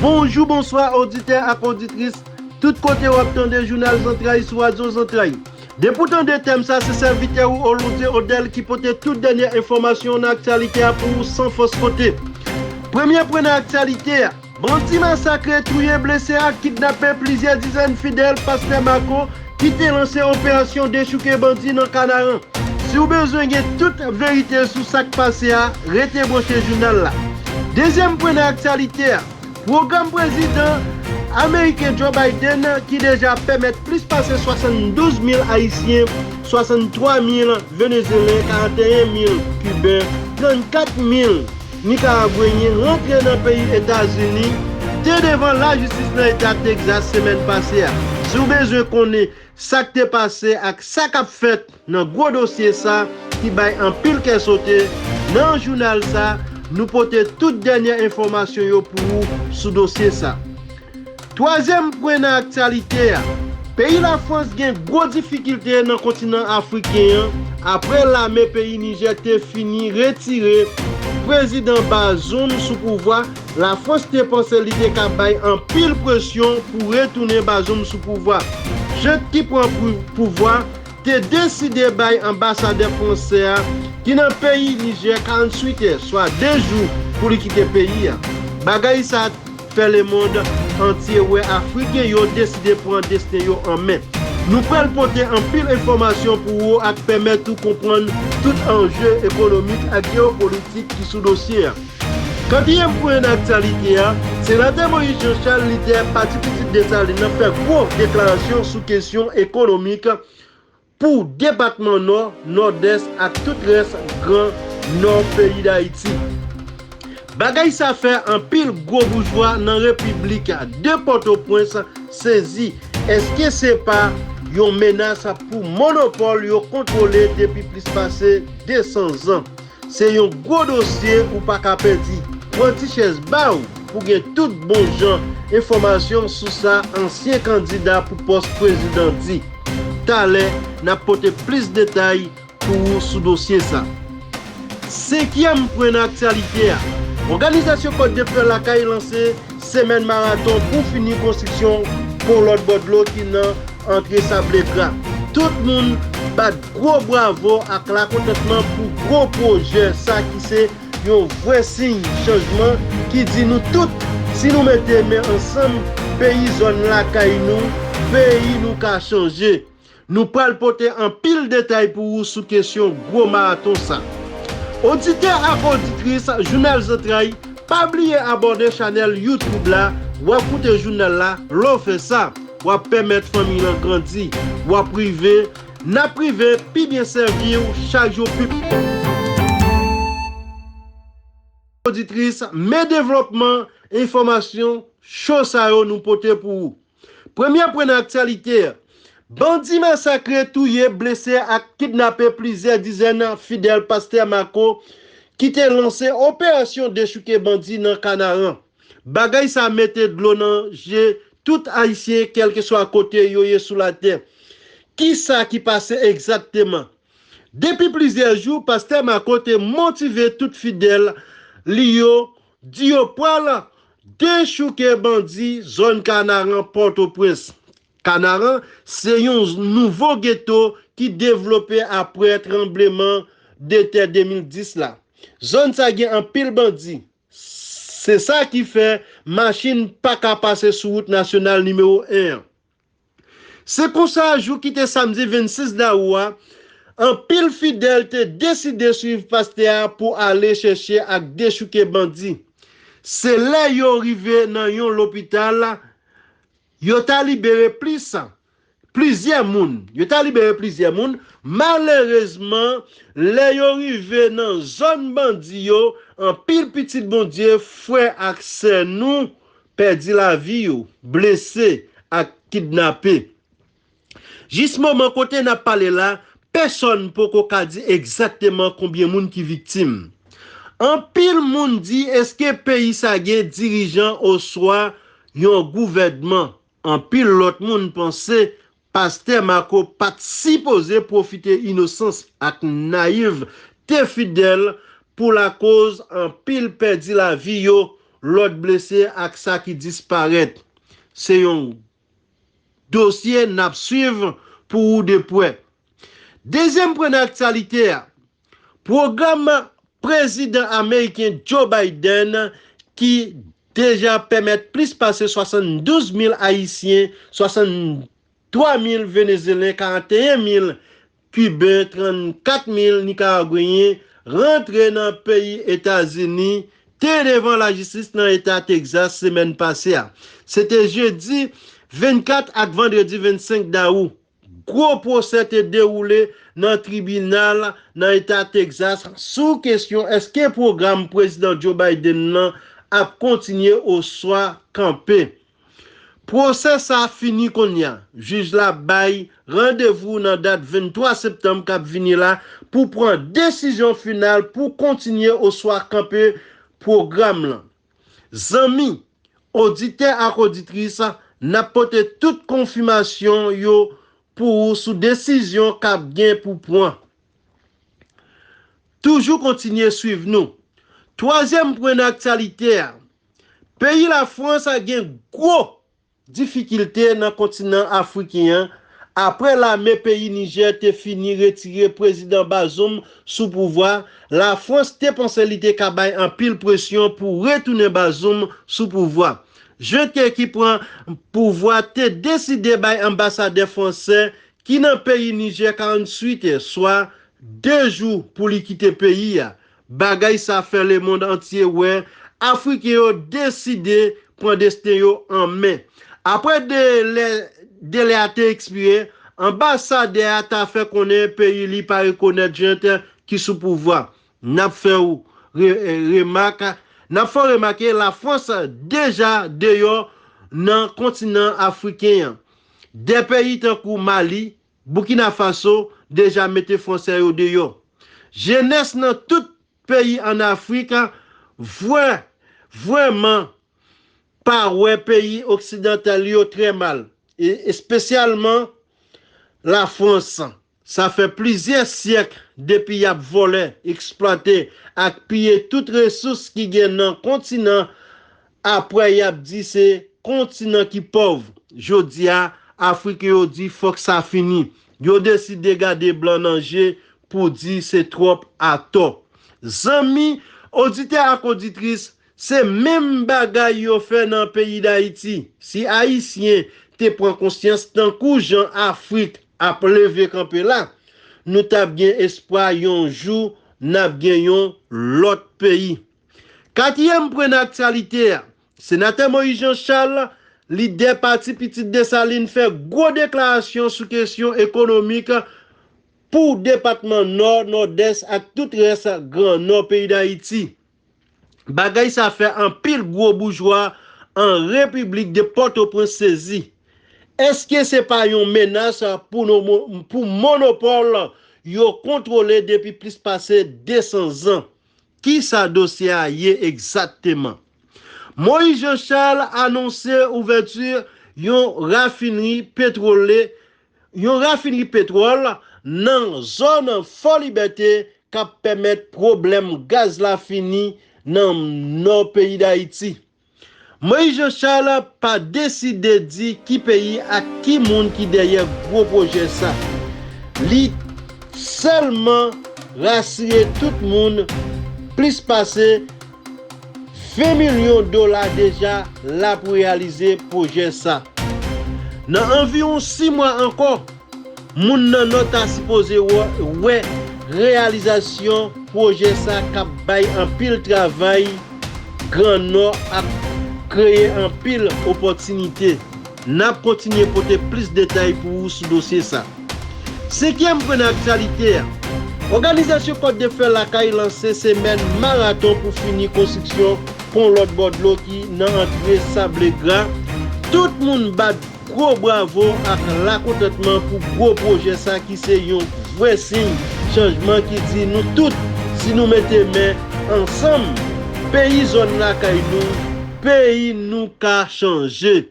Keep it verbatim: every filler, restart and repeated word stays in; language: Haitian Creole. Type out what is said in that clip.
Bonjou, bonswa, oditè ak oditris, tout kote w ap tande Jounal Zantray sou Radyo Zantray. Depi w tande tèm sa, se sèvitè ou Olonde Odèl ki pote tout dènyè enfòmasyon nan aktyalite a pou ou san fòs kote. Premye pwen nan aktyalite a, bandi masakre, touye, blese ak kidnape plizyè dizèn fidèl Pastè Marco ki te lanse operasyon dechouke bandi nan Kanaran. Si w bezwen gen tout verite sou sa k pase a, rete branche jounal la. Dezyèm pwen nan aktyalite a, pwogram prezidan ameriken Joe Biden ki deja pèmèt plis pase swasanndouz mil Ayisyen, swasanntwa mil Venezyelyen, karanteyen mil Kiben, trannkat mil Nikaragweyen rantre nan peyi Etazini, te devan lajistis nan eta Texas semèn pase a. Si w bezwen konnen sa k te pase ak sa k ap fèt nan gwo dosye sa ki bay anpil kè sote, nan jounal sa, nou pote tout dènyè enfòmasyon yo pou ou sou dosye sa. Twazyèm pwen nan aktyalite a, peyi Lafrans gen gwo difikilte nan kontinan afriken an, apre lame peyi Nijè te fini retire prezidan Bazoum sou pouvwa, Lafrans te panse li te ka bay anpil presyon pou retounen Bazoum sou pouvwa. Jent ki pran pou- pouvwa te deside bay anbasadè fransè a, ki nan peyi Nijè, karanntuit è, swa de jou, pou li kite peyi a. Bagay sa fè lemonn antye wè Afriken yo deside pran desten yo an men. Nou pral pote anpil enfòmasyon pou ou ak pèmèt ou konprann tout anje ekonomik ak jewopolitik ki sou dosye a. Katriyèm pwen nan aktyalite a, Senatè Moïse Jean Charles, lidè Pati Pitit Desalin nan, fè gwo deklarasyon sou kesyon ekonomik pou depatman Nò, Nòdès ak tout rès Gran Nò peyi Dayiti. Bagay sa fè anpil gwo boujwa nan Repiblik de Pòtoprens sezi. Èske se pa yon menas pou monopòl yo kontwole depi plis pase de san zan? Se yon gwo dosye ou pa ka pèdi. Pran ti chèz ba w pou gen tout bon jan enfòmasyon sou sa ansyen kandida pou pòs prezidan di. Talè, n ap pote plis detay pou ou sou dosye sa. Senkyèm pwen nan aktyalite a, òganizasyon Kòdepè Lakay lanse semèn maraton pou fini konstriksyon pon lòt bò dlo ki nan antre Sable Gra. Tout moun bat gwo bravo ak lakontantman pou gwo pwojè sa ki se yon vrè siy chanjman ki di nou tout, si nou mete men ansanm, peyi zòn lakay nou, peyi nou ka chanje. Nou pral pote anpil detay pou ou sou kesyon gwo maraton sa. Oditè ak oditris Jounal Zantray, pa bliye abòne chanèl YouTube la, w ap koute jounal la, lè w fè sa, w ap pèmèt fanmi lan grandi, w ap rive, n ap rive pi byen sèvi w chak jou pi. Oditris, men devlòpman enfòmasyon cho sa yo nou pote pou ou. Premye pwen nan aktyalite a, bandi masakre, touye, blese ak kidnape plizyè dizèn fidèl Pastè Marco ki te lanse operasyon dechouke bandi nan Kanaran. Bagay sa mete dlo nan je tout Ayisyen, kèlkeswa kote yo ye sou latè. Kisa ki pase egzakteman? Depi plizyè jou, Pastè Marco te motive tout fidèl li yo, di yo pral dechouke bandi zòn Kanaran, Pòtoprens. Kanaran se yon nouvo geto ki devlope apre tranbleman de tè de mil dis la. Zòn sa gen anpil bandi. Se sa ki fè machin pa ka pase sou wout nasyonal nimewo en an. Se konsa, jou ki te samdi vennsis dawou a, anpil fidèl te deside swiv pastè a pou ale chèche ak dechouke bandi. Se lè yo rive nan yon lopital, yo ta libere plis, plizyè moun. Yo ta libere plizyè moun. Malerezman, lè yo rive nan zòn bandi yo, anpil pitit Bondye, frè ak sè nou, pèdi lavi yo, blese ak kidnape. Jis moman kote n ap pale la, pèsonn poko ka di egzakteman konbyen moun ki viktim. Anpil moun di, èske peyi sa gen dirijan oswa yon gouvènman? Anpil lòt moun panse Pastè Marco pa t sipoze pwofite inosans ak nayivte fidèl pou lakoz anpil pèdi lavi yo lòt blese ak sa ki disparèt. Se yon dosye n ap swiv pou ou de prè. Dezyèm pwen nan aktyalite a, pwogram prezidan ameriken Joe Biden ki deja pèmèt plis pase swasanndouz mil Ayisyen, swasanntwa mil Venezyelyen, karanteyen mil Kiben, trannkat mil Nikaragweyen rantre nan peyi Etazini te devan lajistis nan eta Texas semèn pase a. Se te jedi vennkat ak vandredi vennsenk dawou. Gwo pwosè te dewoule nan tribinal nan eta Texas sou kesyon èske pwogram prezidan Joe Biden nan ap kontinye oswa kanpe. Pwosè sa a fini kounye a. Jij la bay randevou nan dat venntwa septanm k ap vini la pou pran desizyon final pou kontinye oswa kanpe pwogram lan. Zanmi, oditè ak oditris, n ap pote tout konfimasyon yo pou ou sou desizyon k ap gen pou pran. Toujou kontinye swiv nou. Twazyèm pwen nan aktyalite a, peyi Lafrans a gen gwo difikilte nan kontinan afriken an. Apre lame peyi Nijè te fini retire prezidan Bazoum sou pouvwa, Lafrans te panse li te ka bay anpil presyon pou retounen Bazoum sou pouvwa. Junte ki pran pouvwa te deside bay anbasadè fransè ki nan peyi Nijè karantuit è, swa de jou pou li kite peyi a. Bagay sa fè lemonn antye wè Afriken yo deside pran desten yo an men. Apre delè, delè a te ekspire, anbasadè a ta fè konnen peyi li pa rekonèt jent ki sou pouvwa. N ap fè w re-, remak, n ap fè w remake Lafrans deja deyò nan kontinan afriken an. De peyi tankou Mali, Boukina Faso deja mete fransè yo deyò. Jenès nan tout peyi ann Afrik vwè, vrèman pa wè peyi oksidantal yo trè mal, e espesyalman Lafrans. Sa fè plizyè syèk depi y ap vòlè, eksplwate ak piye tout resous ki gen nan kontinan. Apre y ap di se kontinan ki pòv. Jodi a, Afriken yo di fòk sa fini. Yo deside gade blan nan je pou di se twòp atò. Zanmi, oditè ak oditris, se menm bagay yo fè nan peyi Dayiti. Si Ayisyen te pran konsyans tankou jan Afrik ap leve kanpe la, nou t ap gen espwa yon jou n ap gen yon lòt peyi. Katriyèm pwen nan aktyalite a, Senatè Moïse Jean Charles, lidè pati Pitit Desalin, fè gwo deklarasyon sou kesyon ekonomik pou depatman Nò, Nòdès ak tout rès Gran Nò peyi Dayiti. Bagay sa fè anpil gwo boujwa an Repiblik de Pòtoprens sezi. Èske se pa yon menas pou, nou, pou monopòl yo kontwole depi plis pase de san zan? Kisa dosye a ye egzakteman? Moïse Jean Charles anonse ouvèti yon rafinri petwole, yon rafinri petwòl nan zòn Fòlibète k ap pèmèt pwoblèm gaz la fini nan nò peyi Dayiti. Moïse Jean Charles pa deside di ki peyi ak ki moun ki dèyè gwo pwojè sa. Li sèlman rasire tout moun plis pase ven milyon dola deja la pou reyalize pwojè sa. Nan anviwon sis mwa ankò, moun nan Nò ta sipoze wè, wè reyalizasyon pwojè sa k ap bay anpil travay Gran Nò ak kreye anpil opòtinite. N ap kontinye pote plis detay pou ou sou dosye sa. Senkyèm pwen nan aktyalite a, òganizasyon Kòt de Fè Lakay lanse semèn maraton pou fini konstriksyon pon lòt bò dlo ki nan antre Sable Gra. Tout moun bat gwo bravo ak lakontantman pou gwo pwojè sa ki se yon vrè siy chanjman ki di nou tout, si nou mete men ansanm, peyi zòn lakay nou, peyi nou ka chanje.